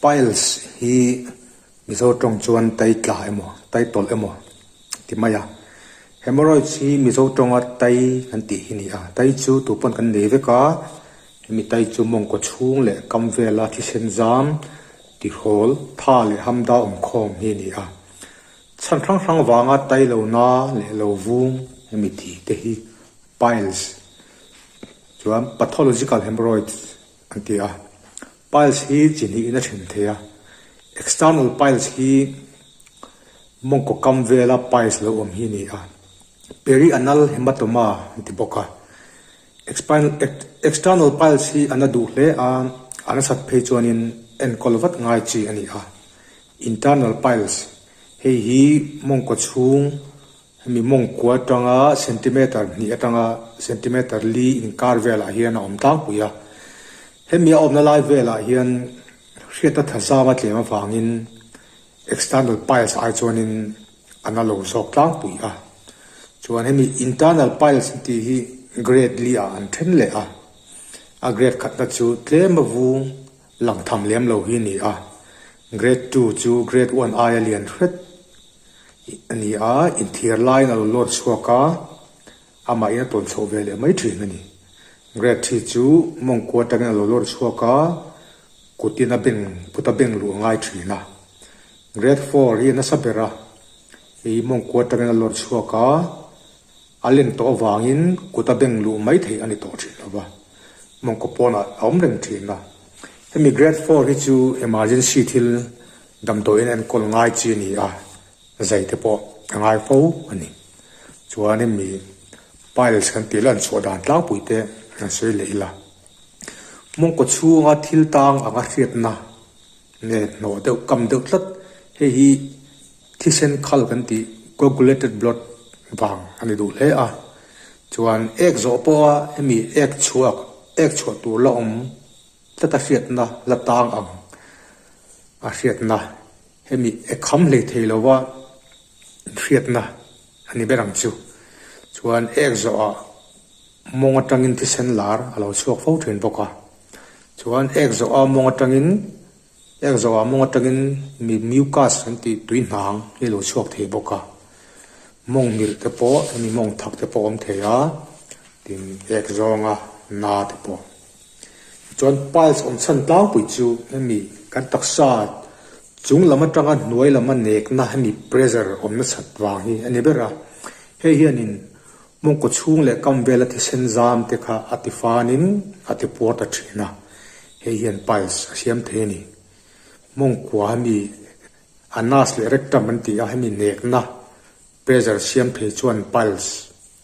Piles hi Mizo tawng chuan tai tla emaw tai tawlh emaw ti mai a. Hemorrhoids hi Mizo tawnga tai kan tih hi a ni a. Tai chu tupawn kan nei vek a, hemi tai chu mawngkaw chhung leh kam vela thisen zam, tihawl, tha leh hamda awmkhawm hi a ni a. Chhan hrang hrang vanga tai lo na leh lo vung hemi thi te hi piles chuan pathological hemorrhoids an ti a. Piles hi chi hnihin a then thei a, external piles hi mawngkaw kam vela piles lo awm hi a ni a, perianal hematoma an ti bawk a. External piles hi a na duh hle a, a nasat phei chuanin enkawl vat ngai chi a ni a. Internal piles, hei hi mawngkaw chhung hemi mawngkua atanga centimeter hnih atanga centimeter li inkar velah hian a awm tlangpui a. Hemi a awmna lai velah hian hriatna thazam a tlem avangin external piles ai chuanin a na lo zawk tlangpui a. Chuan hemi internal piles tih hi grade li ah an then leh a, a grade khatna chu tlem a vung Lang tham lem lo hi a ni a, Grade two chu Grade one aia lian hret a ni a, inthiar laiin a lo lawr chhuak a, amahin a tawn chhoh ve leh mai thin a ni. Grade three chu mawngkua atangin a lo lawr chhuak a, kutin a beng kut a beng luh a ngai thin a. Grade four hi a nasa ber a, hei mawngkua atangin a lawr chhuak a, A len tawh avangin kut a beng luh mai theih a ni tawh thin lo va, mawngkaw pawnah a awm reng thin a. Hemi Grade four hi chu emergency thil damdawiin enkawl ngai chi a ni a, zai te pawh a ngai fo a ni. Chuan hemi piles kan tih lan chhuah dan tlangpui te an sawi leh ila. Mawngkaw chhunga thil tang anga hriatna nge hnawh deuh kam deuh tlat hei hi Thisen khal kan tih coagulated blood vang a ni duh hle a, chuan ek zawh pawha hemi ek chhuak, ek chhuah tur la awm tlat a hriatna la tang ang a hriatna, hemi ek kham hlei thei lova hriatna a ni ber ang chu. Chuan ek zawhah mawng atangin thisen lar a lo chhuak fo thin bawk a, chuan ek zawha mawng atangin Heng zawhah mawng atangin mi mucus an tih tui hnang hi a lo chhuak thei bawk a, mawng mirh te pawh hemi mawng thak te pawh a awm thei a, tin ek zawnga na te pawh. Tichuan piles awm chhan tlangpui chu hemi kan taksa chung lam atanga hnuai lama nekna hemi pressure awm nasat vang hi a ni ber a, hei hianin mawngkaw chhung leh kam vela thisen zam te kha a ti fanin a ti puar ta thin a. Hei hian piles a siam thei a ni. Mawngkua hemi anus leh rectum an ti a, hemi nekna pressure siam thei chuan piles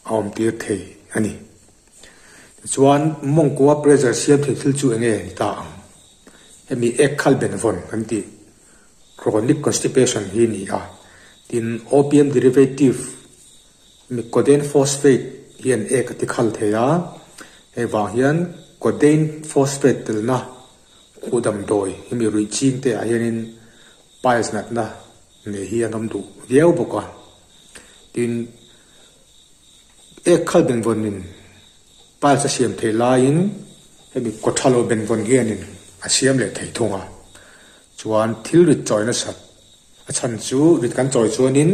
a awm tir thei a ni. Tichuan mawngkua pressure siam thei thil chu enge ni ta ang? Hemi ek khal benvawn kan tih chronic constipation hi a ni a, tin opium derivative Mi codeine phosphate hian ek a ti khal thei a, hei vang hian codeine phosphate telna khuh damdawi hi mi ruih ching te ah hianin piles natna nei hi an awm duh viau bawk a. Tin, ek khal benvawn in piles a siam theih laiin hemi kawthalo benvawn hianin a siam leh thei thung a, chuan thil rit chawi nasat A chhan chu rit kan chawi chuanin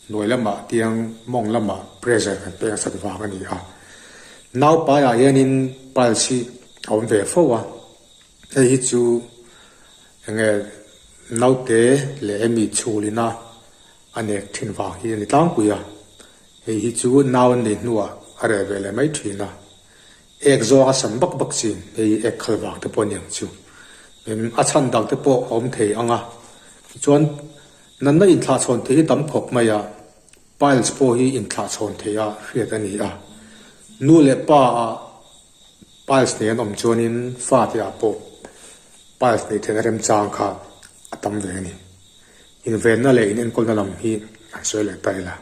hnuai lamah tiang mawng lamah pressure kan pek nasat vang a ni a. Naupaiah hianin piles hi a awm ve fo a, hei hi chu enge naute leh hemi chhulina a nek thin vang hi a ni tlangpui a, hei hi chu nau an nei hnuah a reh ve leh mai thin a. Ek zawng a sam bak bak chin, hei ek khal vang te pawh a niang chu. A chhan dang te pawh a awm thei ang a. Tichuan, natna inthlahchhawn thei hi tam khawp mai a, piles pawh hi inthlahchhawn thei a hriat a ni a. Nu leh pa ah piles nei an awm chuanin fate ah pawh piles nei theihna remchang kha a tam ve a ni. Invenna leh inenkawlna lam hi an sawi leh ta ila.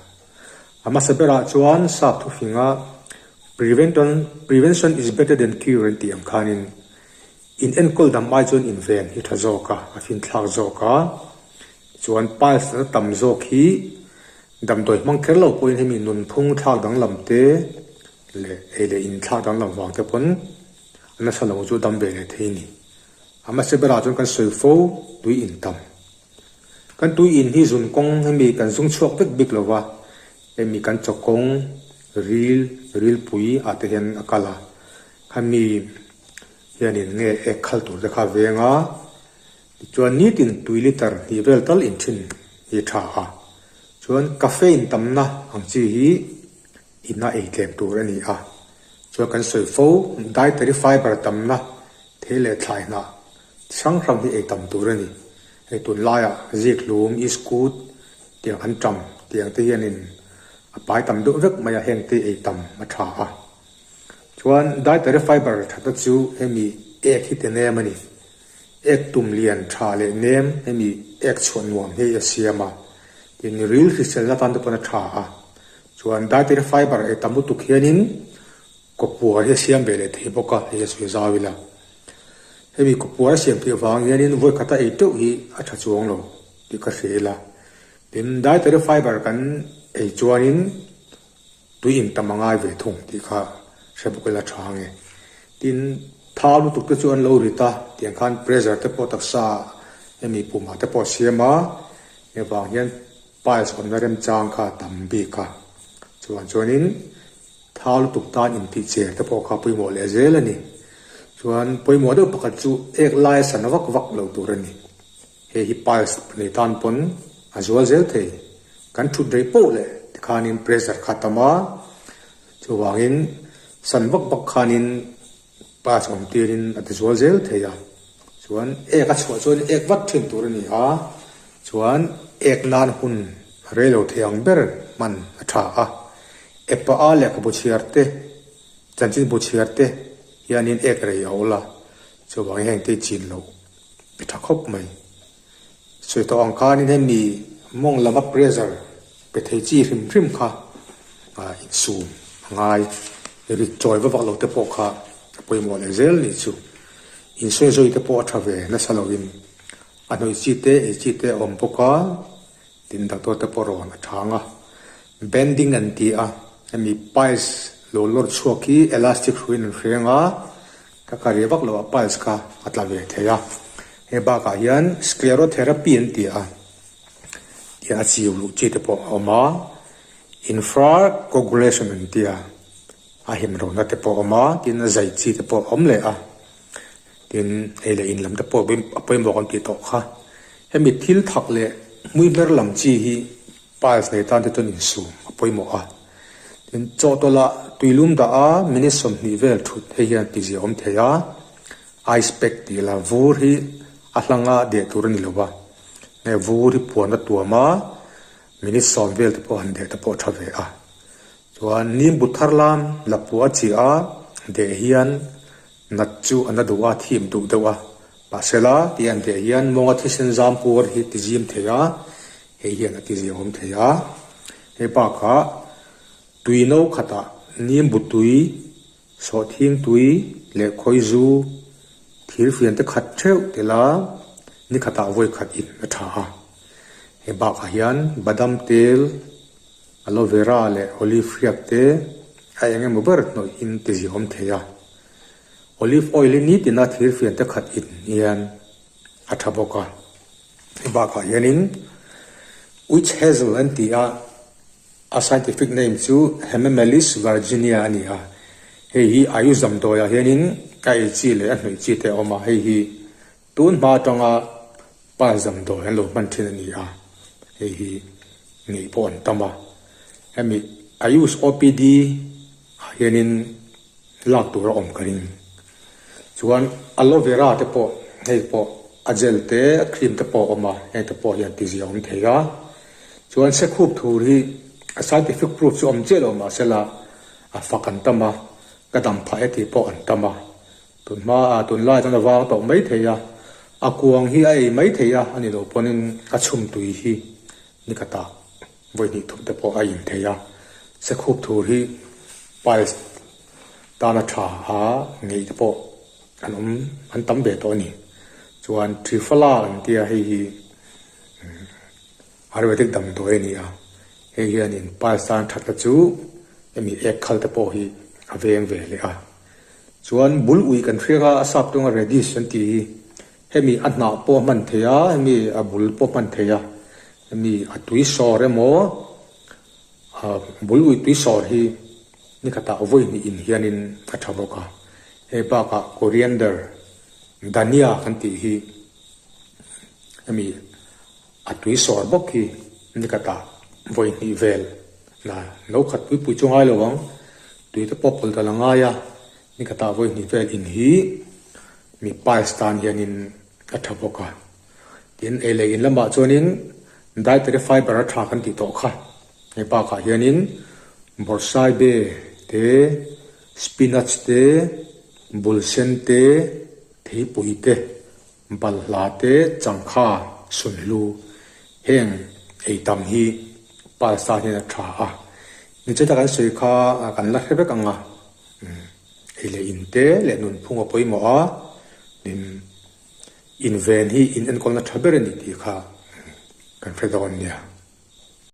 A hmasa berah chuan sap thufinga Prevention is better than cure an tih ang khanin in enkawl dam ai chuan inven hi tha zawk a, a finthlak zawk a. Chuan piles natna tam zawk hi damdawi hmang kher lo pawhin hemi nunphung thlak danglam te leh ei leh in thlak danglam vang te pawn a nasa lo chu dam ve leh thei a ni. A hmasa berah chuan kan sawi fo tui in tam. Kan tui in hi zun kawng hemi kan zung chhuak vek bik lo va, hemi kan chaw kawng, ril, rilpui ah te hian a kal a. Khami hianin nge ek khal tur te kha a veng a, tichuan nitin tui liter hnih vel tal in thin hi a tha a. Chuan caffeine tamna ang chi hi ina ei tlem tur a ni a, chuan kan sawi fo dietary fiber tamna thei leh thlai hnah hrang hrang hi ei tam tur a ni. Hei tunlaiah zikhlum, iskut, tiang an tam tiang te hianin a pai tam deuh vek mai a, heng te ei tam a tha a. Chuan dietary fiber thatna chu hemi ek hi ti nem a ni. Ek tum lian tha leh nem hemi ek chhuah nuam hi a siam a, tin ril hriselna tan te pawn a tha a. Chuan dietary fiber ei tam lutuk hianin kawpuar hi a siam ve leh thei bawk a, hei a sawi zau ila. Hemi kawpuar a siam theih avang hianin vawi khata ei teuh hi a tha chuang lo tih ka hria ila. Tin, dietary fiber kan ei chuanin tui in tam a ngai ve thung tih kha hre bawk ila tha ange. Tin, thau lutuk te chu an lo rit a, tiang khan pressure te pawh taksa hemi pumah te pawh a siam a, hei vang hian Piles awmna remchang kha a tam bik a, chuan chuanin thau lutuk tan intih cher te pawh kha pawimawh leh zel a ni. Chuan pawimawh deuh pakhat chu ek laia sana vak vak lo tur a ni. Hei hi piles nei tan pawn a zual zel thei. Kan thut rei poh leh tikhanin pressure kha a tam a, chuvangin san vak vak khanin Pass awm tirin a ti zual zel thei a, chuan ek a chhuah chuan ek vat thin tur a ni a, chuan ek nan hun a rei lo thei ang ber hman a tha a, epa a lehkhabu chhiar te, chanchinbu chhiar te hianin ek rei a awl a, chuvangin heng te hi chin loh a tha khawp mai. Sawi tawh ang khanin hemi mawng lama pressure pe thei chi hrim hrim kha insum a ngai. Rit chawi va vak lo te pawh kha a pawimawh leh zel nih chu. Insawi zawi te pawh a tha ve nasa lovin a hnawih chi te ei chi te a awm bawk a, tin doctor te pawh rawn a chhang a. Bending an ti a, hemi piles lo lawr chhuak hi elastic hruiin an hreng a, Ka ka rih vak lo a piles kha a tla ve thei a, hei bakah hian sclerotherapy an ti a, tiang a chiu luh chi te pawh a awm a, infracoagulation an ti a, a him lohna te pawh a awm a, tin a zai chi te pawh a awm leh a, tin hei leh in lam te pawh a pawimawh an tih tawh kha, hemi thil thak leh hmui hmer lam chi hi Piles nei tan te chuan insum a pawimawh a. Tin, chawhtawlh ah tuilum dah a minute 20 vel thut hei hian tizia awm thei a. Ice pack tih la vur hi a hlanga deh tur a ni lo va. Nge vur hi puan a tuam a, minute 10 vel te pawh han deh te pawh a tha ve a. Chuan nimbu thar lam la pua a chi a deh hian Nat chu a na duh a, thim duh deuh a. Mahsela, tih an teh hian mawnga thisen zam puar hi ti zim thei a, hei hian a ti ziahawm thei a. Hei bakah tui no khatah nimbu tui, sawhthing tui leh khawizu thirfian te khat theuh tel a, ni khatah vawi khat in a tha a. Hei bakah hian badam tel, Aloe vera leh olive hriak te a eng emaw ber hnawih in ti ziahawm thei a. Olive oil hi nitina thirfian te khat in hian a tha bawk a. Hei bakah hianin witch hazel an ti a, a scientific name chu Hamamelis virginia a ni a. Hei hi Ayush damdawiah hianin a ei chi leh a hnawih chi te a awm a, hei hi Tun hma atanga pa damdawi an lo hman thin a ni a, hei hi neih pawh an tam a. Hemi Ayush OPD ah hianin lak tur a awm ka ring. Chuan Aloe Vera te pawh hei pawh a gel te a cream te pawh a awm a, heng te pawh hian tizia a awm thei a. Chuan Sekhup thur hi a scientific proof chu awm chiah lo mahsela a fak an tam a, ka dam phah e tih pawh an tam a. Tun hma ah tun lai chuan a vang tawh mai thei a, a kuang hi a ei mai thei a, a ni lo pawnin a chhum tui hi ni khatah vawi hnih thum te pawh a in thei a, sekhup thur hi piles tana tha a ngeih te pawh an awm an tam ve tawh a ni. Chuan Triphala an tia hei hi Ayurvedic damdawi a ni a, hei hianin piles tan thatna chu hemi ek khal te pawh hi a veng ve leh a. Chuan bul ui kan hriak a, a sap tawnga radish an tih hi. Hemi a hnah pawh a hman theih a, hemi a bul pawh a hman theih a, hemi a tui sawr emaw bul ui tui sawr hi ni khatah vawi hnih in hianin a tha bawk a. Hei bakah coriander, dhania kan tih hi hemi a tui sawr bawk hi ni khatah vawi hnih vel na no khat pui pui chu ngai lo ang, tui te pawh pawlh dal a ngai a, ni khatah vawi hnih vel in hi mi piles tan hianin a tha bawk a. Tin, ei leh in lamah chuanin dietary fibre a tha kan tih tawh kha. Hei bakah hianin bawrhsaibe te, spinach te, bulsen te, theipui te, balhla te, changkha, sunhlu heng ei tam hi piles tan hian a tha a. Nicheta kan sawi kha kan la hre vek ang a. Ei leh in te leh nunphung a pawimawh a, tin inven hi in enkawlna tha ber a ni tih kha kan hre dawn nia.